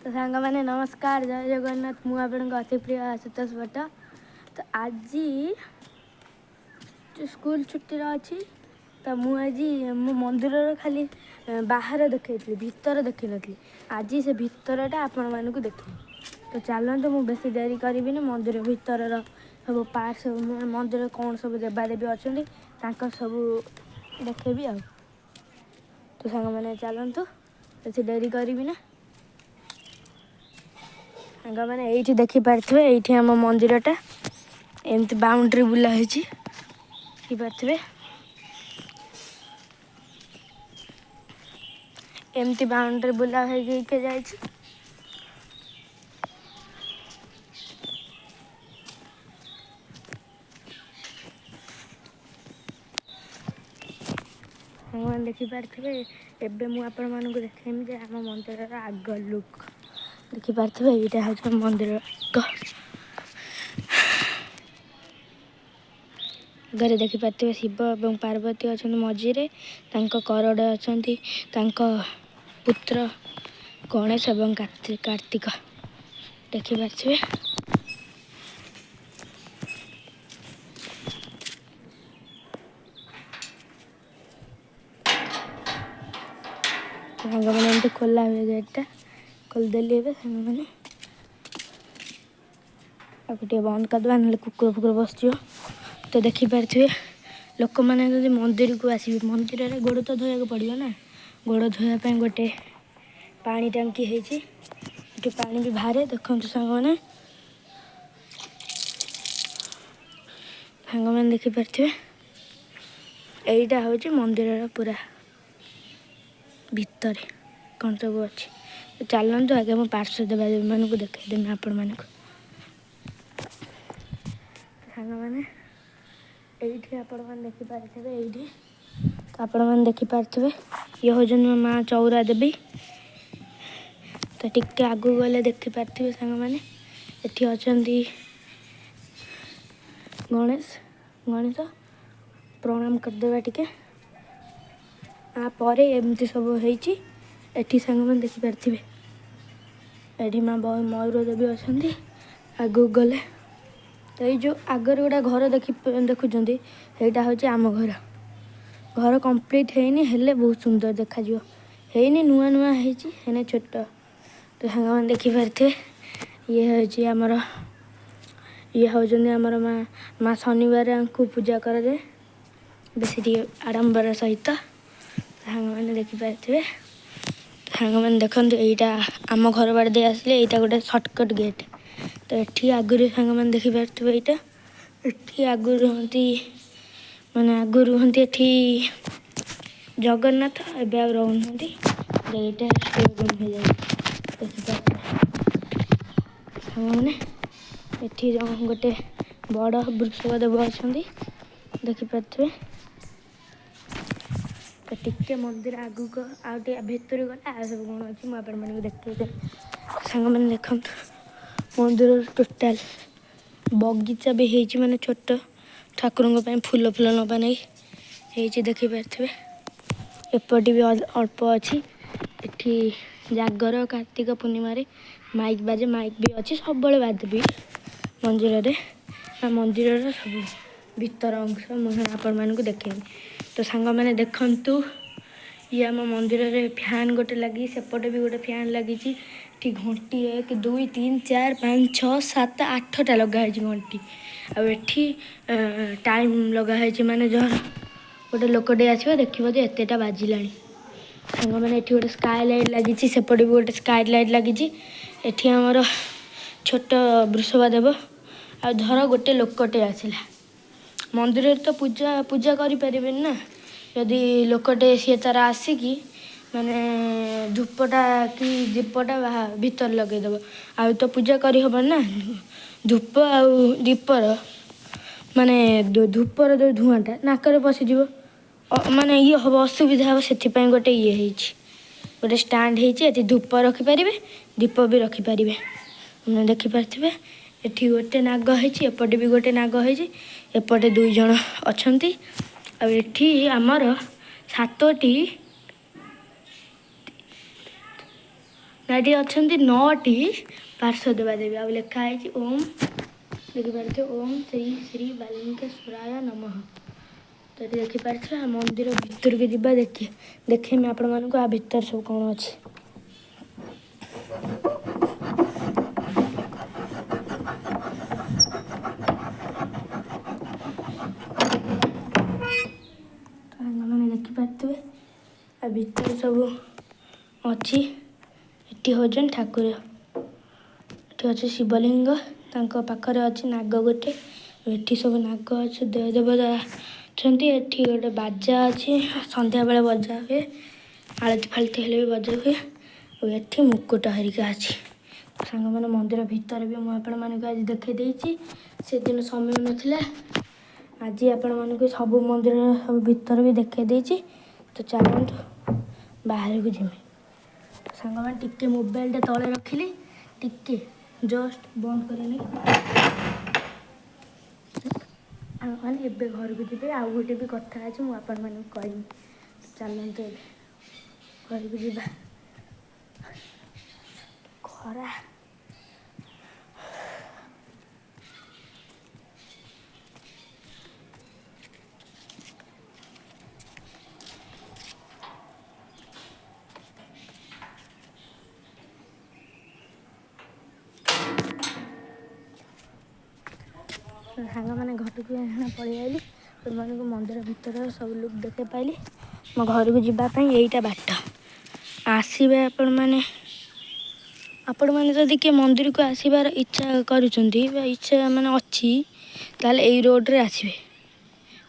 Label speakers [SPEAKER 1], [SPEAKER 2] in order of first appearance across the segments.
[SPEAKER 1] ତ ସାଙ୍ଗମାନେ ନମସ୍କାର, ଜୟ ଜଗନ୍ନାଥ। ମୁଁ ଆପଣଙ୍କ ଅତି ପ୍ରିୟ ଆଶୁତୋଷ ଭଟ୍ଟ। ତ ଆଜି ସ୍କୁଲ ଛୁଟିର ଅଛି, ତ ମୁଁ ଆଜି ମୋ ମନ୍ଦିରର ଖାଲି ବାହାର ଦେଖେଇଥିଲି, ଭିତର ଦେଖିନଥିଲି। ଆଜି ସେ ଭିତରଟା ଆପଣମାନଙ୍କୁ ଦେଖେଇବି। ତ ଚାଲନ୍ତୁ, ମୁଁ ବେଶୀ ଡେରି କରିବିନି। ମନ୍ଦିର ଭିତରର ସବୁ ପାର୍ଟ, ସବୁ ମନ୍ଦିରରେ କ'ଣ ସବୁ ଦେବାଦେବୀ ଅଛନ୍ତି ତାଙ୍କ ସବୁ ଦେଖେଇବି ଆଉ। ତ ସାଙ୍ଗମାନେ ଚାଲନ୍ତୁ, ବେଶୀ ଡେରି କରିବି ନା। ସାଙ୍ଗମାନେ ଏଇଠି ଦେଖିପାରୁଥିବେ, ଏଇଠି ଆମ ମନ୍ଦିରଟା ଏମିତି ବାଉଣ୍ଡ୍ରି ବୁଲା ହେଇଛି, ଦେଖିପାରୁଥିବେ। ଏମିତି ବାଉଣ୍ଡ୍ରି ବୁଲା ହେଇକି ଯାଇଛି। ସାଙ୍ଗମାନେ ଦେଖିପାରୁଥିବେ, ଏବେ ମୁଁ ଆପଣମାନଙ୍କୁ ଦେଖେଇମି ଯେ ଆମ ମନ୍ଦିରର ଆଗ ଲୁକ୍। ଦେଖିପାରୁଥିବେ, ଏଇଟା ହେଉଛି ଆମ ମନ୍ଦିରର ଆଗ। ଆଗରେ ଦେଖିପାରୁଥିବେ ଶିବ ଏବଂ ପାର୍ବତୀ ଅଛନ୍ତି ମଝିରେ, ତାଙ୍କ କରଡ଼େ ଅଛନ୍ତି ତାଙ୍କ ପୁତ୍ର ଗଣେଶ ଏବଂ କାର୍ତ୍ତିକ। ଦେଖିପାରୁଥିବେ, ସାଙ୍ଗମାନେ, ଏମିତି ଖୋଲା ହୁଏ ଗେଟ୍ଟା। ଖୋଲିଦେଲି ଏବେ ସାଙ୍ଗମାନେ, ଆକୁ ଟିକେ ବନ୍ଦ କରିଦେବା, ନହେଲେ କୁକୁର ଫୁକୁର ବସିଯିବ। ତ ଦେଖିପାରୁଥିବେ, ଲୋକମାନେ ଯଦି ମନ୍ଦିରକୁ ଆସିବେ, ମନ୍ଦିରରେ ଗୋଡ଼ ତ ଧୋଇବାକୁ ପଡ଼ିବ ନା। ଗୋଡ଼ ଧୋଇବା ପାଇଁ ଗୋଟେ ପାଣି ଟାଙ୍କି ହେଇଛି, ଏଠି ପାଣି ବି ବାହାରେ। ଦେଖନ୍ତୁ ସାଙ୍ଗମାନେ, ସାଙ୍ଗମାନେ ଦେଖିପାରୁଥିବେ, ଏଇଟା ହେଉଛି ମନ୍ଦିରର ପୁରା ଭିତରେ କ'ଣ ସବୁ ଅଛି। ଚାଲନ୍ତୁ, ଆଗେ ମୁଁ ପାର୍ଶ୍ୱ ଦେବାଦେବୀମାନଙ୍କୁ ଦେଖାଇଦେବି ଆପଣମାନଙ୍କୁ। ସାଙ୍ଗମାନେ ଏଇଠି ଆପଣମାନେ ଦେଖିପାରୁଥିବେ, ଏଇଠି ତ ଆପଣମାନେ ଦେଖିପାରୁଥିବେ, ଇଏ ହେଉଛନ୍ତି ମୋ ମା ଚଉରା ଦେବୀ। ତ ଟିକେ ଆଗକୁ ଗଲେ ଦେଖିପାରୁଥିବେ ସାଙ୍ଗମାନେ, ଏଠି ଅଛନ୍ତି ଗଣେଶ। ଗଣେଶ ପ୍ରଣାମ କରିଦେବା ଟିକେ। ତାପରେ ଏମିତି ସବୁ ହେଇଛି ଏଠି। ସାଙ୍ଗମାନେ ଦେଖିପାରୁଥିବେ, ଏଠି ମା ମୟୂର ଦେବୀ ଅଛନ୍ତି। ଆଗକୁ ଗଲେ ତ ଏଇ ଯେଉଁ ଆଗରେ ଗୋଟେ ଘର ଦେଖୁଛନ୍ତି, ସେଇଟା ହେଉଛି ଆମ ଘର। ଘର କମ୍ପ୍ଲିଟ୍ ହେଇନି, ହେଲେ ବହୁତ ସୁନ୍ଦର ଦେଖାଯିବ। ହେଇନି, ନୂଆ ନୂଆ ହେଇଛି, ହେନେ ଛୋଟ। ତ ସାଙ୍ଗମାନେ ଦେଖିପାରୁଥିବେ, ଇଏ ହେଉଛି ଆମର, ଇଏ ହେଉଛନ୍ତି ଆମର ମା। ମା ଶନିବାରଙ୍କୁ ପୂଜା କରାଯାଏ ବେଶୀ ଟିକେ ଆଡ଼ମ୍ବର ସହିତ। ସାଙ୍ଗମାନେ ଦେଖିପାରୁଥିବେ, ସାଙ୍ଗମାନେ ଦେଖନ୍ତୁ, ଏଇଟା ଆମ ଘର ବାଟ ଦେଇ ଆସିଲେ ଏଇଟା ଗୋଟେ ସର୍ଟକଟ୍ ଗେଟ୍। ତ ଏଠି ଆଗରୁ ସାଙ୍ଗମାନେ ଦେଖିପାରୁଥିବେ, ଏଇଟା ଏଠି ଆଗରୁ ରୁହନ୍ତି, ମାନେ ଆଗରୁ ରୁହନ୍ତି ଏଠି ଜଗନ୍ନାଥ, ଏବେ ଆଉ ରହୁନାହାନ୍ତି। ଏଇଟା ଷ୍ଟୋର୍ ରୁମ୍ ହେଇଯାଇଛି। ଦେଖିପାରୁଥିବେ ସାଙ୍ଗମାନେ, ଏଠି ଗୋଟେ ବଡ଼ ବୃଷଭ ଦେବ ଅଛନ୍ତି, ଦେଖିପାରୁଥିବେ। ତ ଟିକେ ମନ୍ଦିର ଆଗକୁ ଆଉ ଟିକେ ଭିତରକୁ ଗଲେ ଆଉ ସବୁ କ'ଣ ଅଛି ମୁଁ ଆପଣମାନଙ୍କୁ ଦେଖେଇଦେବି। ସାଙ୍ଗମାନେ ଦେଖନ୍ତୁ, ମନ୍ଦିରର ଟୋଟାଲ ବଗିଚା ବି ହେଇଛି, ମାନେ ଛୋଟ ଠାକୁରଙ୍କ ପାଇଁ ଫୁଲ ଫୁଲ ନେବା ନେଇ ହେଇଛି, ଦେଖିପାରୁଥିବେ। ଏପଟେ ବି ଅଳ୍ପ ଅଛି। ଏଠି ଜାଗର କାର୍ତ୍ତିକ ପୂର୍ଣ୍ଣିମାରେ ମାଇକ୍ ବାଜେ, ମାଇକ୍ ବି ଅଛି, ସବୁବେଳେ ବାଜେ ବି ମନ୍ଦିରରେ। ମନ୍ଦିରର ସବୁ ଭିତର ଅଂଶ ମୁଁ ଆପଣମାନଙ୍କୁ ଦେଖେଇବି। ତ ସାଙ୍ଗମାନେ ଦେଖନ୍ତୁ, ଇଏ ଆମ ମନ୍ଦିରରେ ଫ୍ୟାନ୍ ଗୋଟେ ଲାଗିଛି, ସେପଟେ ବି ଗୋଟେ ଫ୍ୟାନ୍ ଲାଗିଛି। ଏଠି ଘଣ୍ଟି 1 2 3 4 5 6 7 8ଟା ଲଗା ହେଇଛି ଘଣ୍ଟି। ଆଉ ଏଠି ଟାଇମ୍ ଲଗା ହେଇଛି, ମାନେ ଧର ଗୋଟେ ଲୋକଟେ ଆସିବ, ଦେଖିବ ଯେ ଏତେଟା ବାଜିଲାଣି। ସାଙ୍ଗମାନେ ଏଠି ଗୋଟେ ସ୍କାଏ ଲାଇଟ୍ ଲାଗିଛି, ସେପଟେ ବି ଗୋଟେ ସ୍କାଏ ଲାଇଟ୍ ଲାଗିଛି। ଏଠି ଆମର ଛୋଟ ବୃଷଭ ଦେବ। ଆଉ ଧର ଗୋଟେ ଲୋକଟେ ଆସିଲା ମନ୍ଦିରରେ, ତ ପୂଜା କରିପାରିବେନି ନା। ଯଦି ଲୋକଟେ ସିଏ ତାର ଆସିକି ମାନେ ଧୂପଟା କି ଦୀପଟା ଭିତରେ ଲଗେଇଦେବ, ଆଉ ତ ପୂଜା କରିହେବନି ନା। ଧୂପ ଆଉ ଦୀପର, ମାନେ ଧୂପର ଯେଉଁ ଧୂଆଁଟା ନାକରେ ପଶିଯିବ, ମାନେ ଇଏ ହେବ, ଅସୁବିଧା ହେବ। ସେଥିପାଇଁ ଗୋଟେ ଇଏ ହେଇଛି, ଗୋଟେ ଷ୍ଟାଣ୍ଡ ହେଇଛି, ଏଠି ଧୂପ ରଖିପାରିବେ, ଦୀପ ବି ରଖିପାରିବେ। ଆପଣ ଦେଖିପାରୁଥିବେ, ଏଠି ଗୋଟେ ନାଗ ହେଇଛି, ଏପଟେ ବି ଗୋଟେ ନାଗ ହେଇଛି, ଏପଟେ 2 ଜଣ ଅଛନ୍ତି। ଆଉ ଏଠି ଆମର 7ଟି ନା, ଏଠି ଅଛନ୍ତି 9ଟି ପାର୍ଶ୍ୱ ଦେବାଦେବୀ। ଆଉ ଲେଖା ହେଇଛି ଓମ୍, ଦେଖିପାରୁଥିବେ, ଓମ୍ ଶ୍ରୀ ଶ୍ରୀ ବାଲୁଙ୍କେଶ୍ୱରାୟ ନମଃ। ତ ଏଠି ଦେଖିପାରୁଥିବେ। ଆଉ ମନ୍ଦିର ଭିତରକୁ ଯିବା, ଦେଖି ଦେଖେଇମି ଆପଣମାନଙ୍କୁ ଆ ଭିତରେ ସବୁ କ'ଣ ଅଛି। ସାଙ୍ଗମାନେ ଦେଖିପାରୁଥିବେ, ଆ ଭିତରେ ସବୁ ଅଛି। ଏଠି ହେଉଛନ୍ତି ଠାକୁର, ଏଠି ଅଛି ଶିବଲିଙ୍ଗ, ତାଙ୍କ ପାଖରେ ଅଛି ନାଗ ଗୋଟେ। ଏଠି ସବୁ ନାଗ ଅଛି, ଦେବତା ଅଛନ୍ତି। ଏଠି ଗୋଟେ ବାଜା ଅଛି, ସନ୍ଧ୍ୟାବେଳେ ବଜା ହୁଏ, ଆଳତି ଫାଳତି ହେଲେ ବି ବଜା ହୁଏ। ଆଉ ଏଠି ମୁକୁଟ ହେରିକା ଅଛି। ସାଙ୍ଗମାନେ, ମନ୍ଦିର ଭିତରେ ବି ମୁଁ ଆପଣମାନଙ୍କୁ ଆଜି ଦେଖାଇ ଦେଇଛି। ସେଦିନ ସମୟ ନଥିଲା, ଆଜି ଆପଣମାନଙ୍କୁ ସବୁ ମନ୍ଦିରର ସବୁ ଭିତରେ ବି ଦେଖାଇ ଦେଇଛି। ତ ଚାଲନ୍ତୁ ବାହାରକୁ ଯିମି। ସାଙ୍ଗମାନେ, ଟିକେ ମୋବାଇଲଟା ତଳେ ରଖିଲି, ଟିକେ ଜଷ୍ଟ ବନ୍ଦ କରିନି। ମାନେ ଏବେ ଘରକୁ ଯିବେ। ଆଉ ଗୋଟେ ବି କଥା ଅଛି, ମୁଁ ଆପଣମାନଙ୍କୁ କହିବି। ଚାଲନ୍ତୁ ଏବେ ଘରକୁ ଯିବା। ଖରା। ସାଙ୍ଗମାନେ, ଘରକୁ ପଳେଇ ଆଇଲି। ସେମାନଙ୍କୁ ମନ୍ଦିର ଭିତରେ ସବୁ ଲୁକ୍ ଦେଖାଇ ପାଇଲି। ମୋ ଘରକୁ ଯିବା ପାଇଁ ଏଇଟା ବାଟ। ଆସିବେ ଆପଣମାନେ, ଆପଣମାନେ ଯଦି କିଏ ମନ୍ଦିରକୁ ଆସିବାର ଇଚ୍ଛା କରୁଛନ୍ତି ବା ଇଚ୍ଛା ମାନେ ଅଛି, ତାହେଲେ ଏଇ ରୋଡ଼ରେ ଆସିବେ।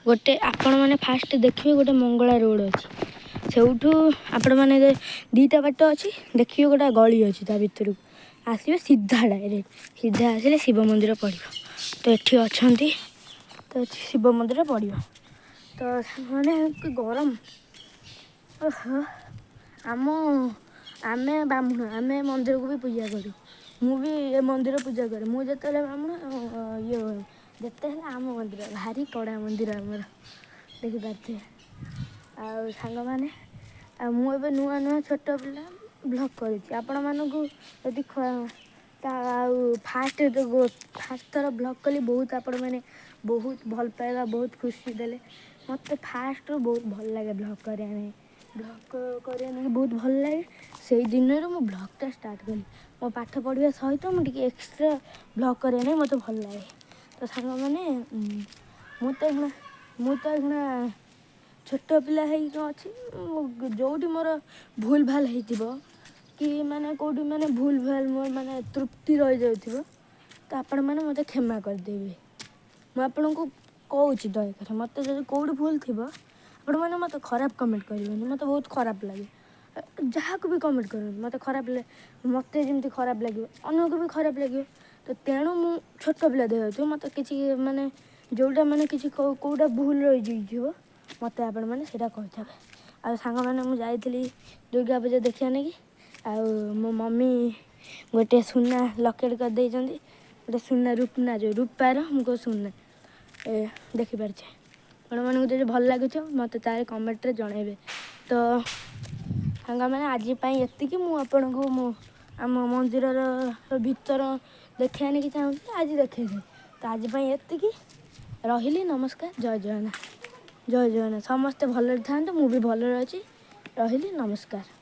[SPEAKER 1] ଗୋଟେ ଆପଣମାନେ ଫାଷ୍ଟ ଦେଖିବେ ଗୋଟେ ମଙ୍ଗଳା ରୋଡ଼ ଅଛି, ସେଇଠୁ ଆପଣମାନେ 2ଟା ବାଟ ଅଛି, ଦେଖିବେ ଗୋଟେ ଗଳି ଅଛି, ତା ଭିତରକୁ ଆସିବେ ସିଧା, ଡାଇରେକ୍ଟ ସିଧା ଆସିଲେ ଶିବ ମନ୍ଦିର ପଡ଼ିବ। ତ ଏଠି ଅଛନ୍ତି, ତ ଏଠି ଶିବ ମନ୍ଦିର ପଡ଼ିବ। ତ ମାନେ ଗରମ। ଓହୋ, ଆମେ ବ୍ରାହ୍ମଣ, ଆମେ ମନ୍ଦିରକୁ ବି ପୂଜା କରୁ। ମୁଁ ବି ଏ ମନ୍ଦିର ପୂଜା କରେ। ମୁଁ ଯେତେବେଳେ ବ୍ରାହ୍ମଣ ଇଏ ଯେତେ ହେଲେ ଆମ ମନ୍ଦିର ଭାରି କଡ଼ା ମନ୍ଦିର ଆମର, ଦେଖିପାରୁଥିବେ। ଆଉ ସାଙ୍ଗମାନେ, ଆଉ ମୁଁ ଏବେ ନୂଆ ନୂଆ ଛୋଟ ପିଲା ବ୍ଲଗ୍ କରୁଛି। ଆପଣମାନଙ୍କୁ ଯଦି ତା ଆଉ ଫାଷ୍ଟ ଥର ବ୍ଲଗ୍ କଲି, ବହୁତ ଆପଣମାନେ ବହୁତ ଭଲ ପାଇବା, ବହୁତ ଖୁସି ଦେଲେ ମୋତେ। ଫାଷ୍ଟରୁ ବହୁତ ଭଲ ଲାଗେ ବ୍ଲଗ୍ କରିବା ପାଇଁ, ବ୍ଲଗ୍ କରିବା ପାଇଁ ବହୁତ ଭଲ ଲାଗେ। ସେଇ ଦିନରୁ ମୁଁ ବ୍ଲଗ୍ଟା ଷ୍ଟାର୍ଟ କଲି। ମୋ ପାଠ ପଢ଼ିବା ସହିତ ମୁଁ ଟିକେ ଏକ୍ସଟ୍ରା ବ୍ଲଗ୍ କରିବା ପାଇଁ ମୋତେ ଭଲ ଲାଗେ। ତ ସାଙ୍ଗମାନେ, ମୁଁ ତ ଏଇକ୍ଷିଣା ଛୋଟ ପିଲା ହେଇକି ଅଛି। ଯେଉଁଠି ମୋର ଭୁଲ ଭାଲ ହେଇଥିବ କି ମାନେ କେଉଁଠି ମାନେ ଭୁଲ ଭାଲ ମୋର ମାନେ ତ୍ରୁଟି ରହିଯାଉଥିବ, ତ ଆପଣମାନେ ମୋତେ କ୍ଷମା କରିଦେବେ। ମୁଁ ଆପଣଙ୍କୁ କହୁଛି, ଦୟାକରି ମୋତେ ଯଦି କେଉଁଠି ଭୁଲ ଥିବ, ଆପଣମାନେ ମୋତେ ଖରାପ କମେଣ୍ଟ କରିବେନି। ମୋତେ ବହୁତ ଖରାପ ଲାଗେ। ଯାହାକୁ ବି କମେଣ୍ଟ କରନ୍ତୁ, ମୋତେ ଖରାପ, ମୋତେ ଯେମିତି ଖରାପ ଲାଗିବ, ଅନ୍ୟକୁ ବି ଖରାପ ଲାଗିବ। ତ ତେଣୁ ମୁଁ ଛୋଟ ପିଲା ଦେହରୁ ମୋତେ କିଛି ମାନେ ଯେଉଁଟା ମାନେ କିଛି କେଉଁଟା ଭୁଲ ରହିଯାଇଥିବ, ମୋତେ ଆପଣମାନେ ସେଇଟା କହିଦେବେ। ଆଉ ସାଙ୍ଗମାନେ, ମୁଁ ଯାଇଥିଲି ଦୁର୍ଗା ପୂଜା ଦେଖିବା ନେଇକି, ଆଉ ମୋ ମମି ଗୋଟେ ସୁନା ଲକେଟ୍ କରିଦେଇଛନ୍ତି, ଗୋଟେ ସୁନା ରୂପନା, ଯେଉଁ ରୂପାର, ମୁଁ କହୁଛି ସୁନା। ଏ ଦେଖିପାରୁଛେ। ଆପଣମାନଙ୍କୁ ଯଦି ଭଲ ଲାଗୁଥିବ, ମୋତେ ତାହେଲେ କମେଣ୍ଟରେ ଜଣାଇବେ। ତ ସାଙ୍ଗମାନେ, ଆଜି ପାଇଁ ଏତିକି। ମୁଁ ଆପଣଙ୍କୁ ମୁଁ ଆମ ମନ୍ଦିରର ଭିତର ଦେଖେଇବା ନେଇକି ଚାହୁଁଥିଲି, ଆଜି ଦେଖେଇଦେଲି। ତ ଆଜି ପାଇଁ ଏତିକି ରହିଲି। ନମସ୍କାର, ଜୟ ଜଗନ୍ନାଥ, ଜୟ ଜଗନ୍ନାଥ। ସମସ୍ତେ ଭଲରେ ଥାଆନ୍ତୁ, ମୁଁ ବି ଭଲରେ ଅଛି। ରହିଲି, ନମସ୍କାର।